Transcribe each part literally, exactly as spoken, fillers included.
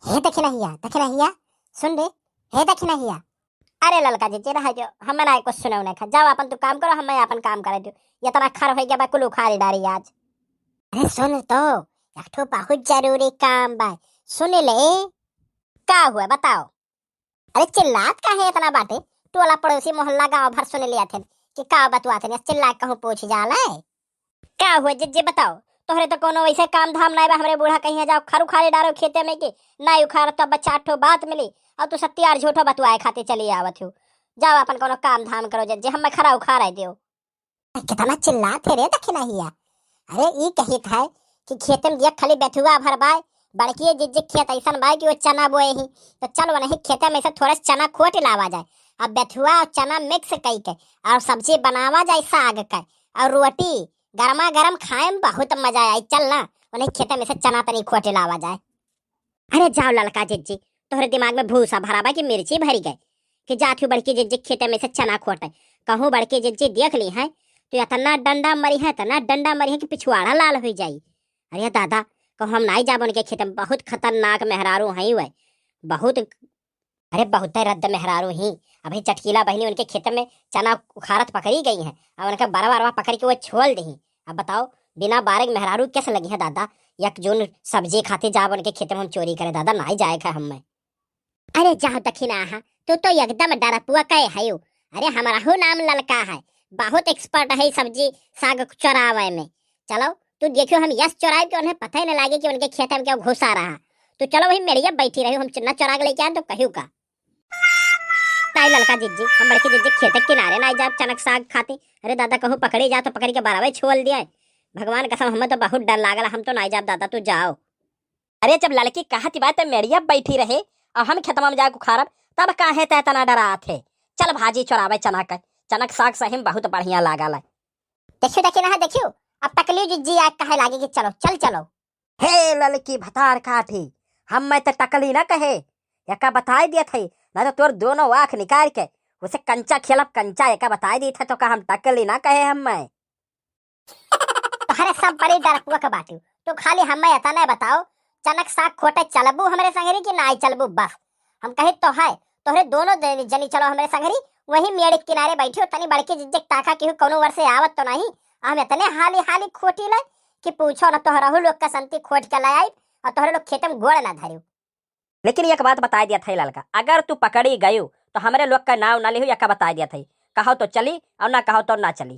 हे दखिनहिया, दखिनहिया, सुन रे, हे दखिनहिया। अरे ललका जिज्जी, रह दो, हमें ना कुछ सुनाऊ नहीं खा। जाओ, अपन तू काम करो, हमें अपन काम करे दो। ये तना खर होइ गया बा, कुल उखाड़ी डारी आज। अरे सुन तो, एक ठो बहुत जरूरी काम बा, सुन ले। का हुआ, बताओ। अरे चिल्लात काहे इतना बाटे? टोला पड़ोसी मोहल्ला गांव भर सुन लिया थे कि का बतुआ थे, चिल्ला के कहूँ पूछ जाला। का हुआ जिज्जी, बताओ। तोहरे तो कोनो वैसे काम धाम नाई बा, हमरे बूढ़ा कहिया जाओ खर उखाड़े डारो खेते में कि नाई उखाड़, तो बच्चा ठो बात मिली और तू सत्यार झूठो बतुआए खातिर चली आवत हो। जाओ अपन कोनो काम धाम करो जिज्जी, हमें खरा उखाड़े दियो। कितना चिल्लात है रे दखिनहिया। अरे ई कहित है कि खेते में देख खाली बेथुआ भर बाय, बड़की जिज्जी खेत ऐसन बाय कि वो चना बोए ही, तो चल वनही खेते में से थोड़ा सा चना खोट लावा जाए। अब बेथुआ और चना मिक्स कई के और सब्जी बनावा जाए साग का, और रोटी गरमा गरम खाए में बहुत मजा आई। चल ना, वनही खेते में से चना तनी खोट लावा जाए। अरे जाओ ललका जिज्जी, तोहरे दिमाग में भूसा भरा बा कि मिर्ची भरी गए कि जात हूँ बड़की जिज्जी खेते में से चना खोटे। कहूँ बड़की जिज्जी देख ली है तो इतना डंडा मरी है, इतना डंडा मरी है कि पिछवाड़ा लाल हो जाई। अरे दादा, कहूँ हम नाई जाब उनके खेते में, बहुत खतरनाक मेहरारू हैं वह, बहुत, अरे बहुते रद्द मेहरारू ही। अभी चटकीला बहिनी उनके खेते में चना उखाड़त पकड़ी गई हैं, अब उनका बरवा अरवा पकड़ के वो छोल दही। अब बताओ, बिना बारह के मेहरारू कैसे लगी है दादा? एक जून सब्जी खातिर जाब उनके खेते में हम चोरी करे दादा, नाई जाए का हमें। अरे जाओ दखिनहा, तू तो एकदम डरपुआ कहे हयो। अरे हमरहू नाम ललका है, बहुत एक्सपर्ट है सब्जी साग चोरावे में। चलो तू देखियो, हम यस चोराए तो उन्हें पता ही न लागे कि उनके खेत में क्यों घुसा रहा। तू चलो वही मेड़िया बैठी रही, हम चुन्ना चोरा के लेके आए तो कहियो का। ताई ललका जिज्जी, हम बड़की जिज्जी खेत के किनारे नाई जाब चनक साग खाती। अरे दादा, कहूँ पकड़ी जा तो पकड़ी के बराबर छोल दिया। भगवान कसम, हमें तो बहुत डर लागल, हम तो नाई जाब दादा, तू जाओ। अरे जब ललकी कहत बा त मेड़िया बैठी रहे और हम खेतवा में जाके उखाड़ब, तब काहे तै तना डरात है? चल भाजी चोरावे चना के, चनक साग सही में बहुत बढ़िया लागल है। देखियो, देखियो ना, देखियो, अब टकली जिज्जी आग कहे लागे कि चलो, चल चलो। हे ललकी भतार काठी, हम मैं त टकली ना कहे, एका बताई दिया थे, ना तो तोर दोनों आँख निकाल के उसे कंचा खिलब, कंचा, एका बताई दी थे तो का हम टकली ना कहे हम मैं। तोहरे सब बड़ी डरपुआ के बाटू। तू खाली हमें एतना बताओ, चनक साग खोटे चलबू हमरे संगरी कि नाई चलबू? बस हम कही तो है, तोहरे दोनों जनी, जनी चलो हमरे संगरी, वही मेड़ के किनारे बैठी हो, तनी बड़की जिज्जी के ताका केहू कौनो ओर से आवत तो नहीं। हम इतने हाली हाली खोटी ले कि पूछो न, तोहरहू लोग का संती खोट के ले आई और तोहरे लोग खेते में गोड़ ना धरियो। लेकिन एक बात बताई दिया था ललका, अगर तू पकड़ी गयू तो हमरे लोग का नाव ना लिहू, एका बताई दिया था। कहो तो चली और ना कहो तो ना चली।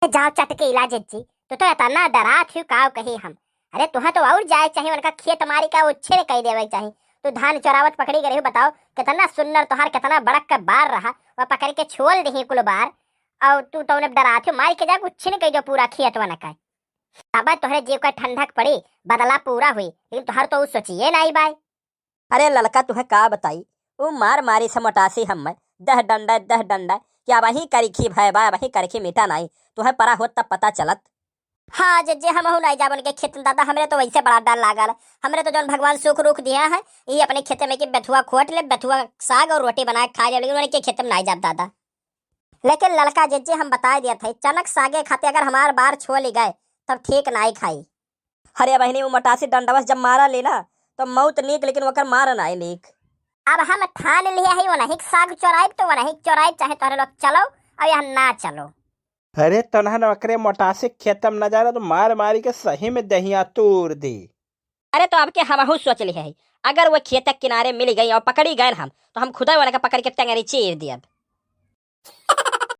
ए, जाओ चटके इलाज जी, तू तो इतना डरात ही काव कही हम। अरे तुहे तो और जाए चाहिए, उनका खेत मारी का उच्छेद कर देवे चाहिए। तू धान चोरावत पकड़ी गई हो, बताओ कितना सुन्नर तोहार, कितना बड़क का बार रहा, वह पकड़ के छोल दही कुल बार, और तू तो उन्हें डरात हो, मार के जा उच्छेद कर दो पूरा खेत वन का। अब तोहरे जीव का ठंडक पड़ी, बदला पूरा हुई, लेकिन तोहर तो उ सोचिए नाई बाय। अरे ललका, तुहे का बताई, उ मार मारी से मोटासी हम्मे, दह डंडा, दह डंडा, कि अब वहीं करिखी भय बा, वहीं करिखी मिटा नाई, तुहे परा होत तब पता चलत। हाँ जे, जे हमहू नाई जाब उनके खेत में दादा, हमरे तो वैसे बड़ा डर लागल। हमरे तो जौन भगवान सुख रुख दिया है, ये अपने खेते में कि बेथुआ खोट ले, बेथुआ साग और रोटी बना के खा ले, लेकिन उनके खेत में नाई जाब दादा। लेकिन ललका जिज्जी, हम बताए दिया था, चनक सागे खाते अगर हमार बार छोली गए, तब ठीक नाई खाई। अरे बहिनी, वो मोटासी डंडवस जब मारा ले ना, तो मौत नीक, लेकिन ओकर मार नाई नीक। अब हम ठान लिया है, वो नहीं साग चोराइब, तो वो नहीं चोराइब, चाहे तोहरे लोग चलो, और यहाँ ना चलो। अरे तोनहन ओकरे मोटासी खेतम न जाना, तो मार मारी के सही में दहिया तूर दी। अरे तो अब के हमहू सोच लिहे है, अगर वो खेत के किनारे मिल गई और पकड़ी गए हम, तो हम खुदा उनका पकड़ के टंगरी चीर दियब।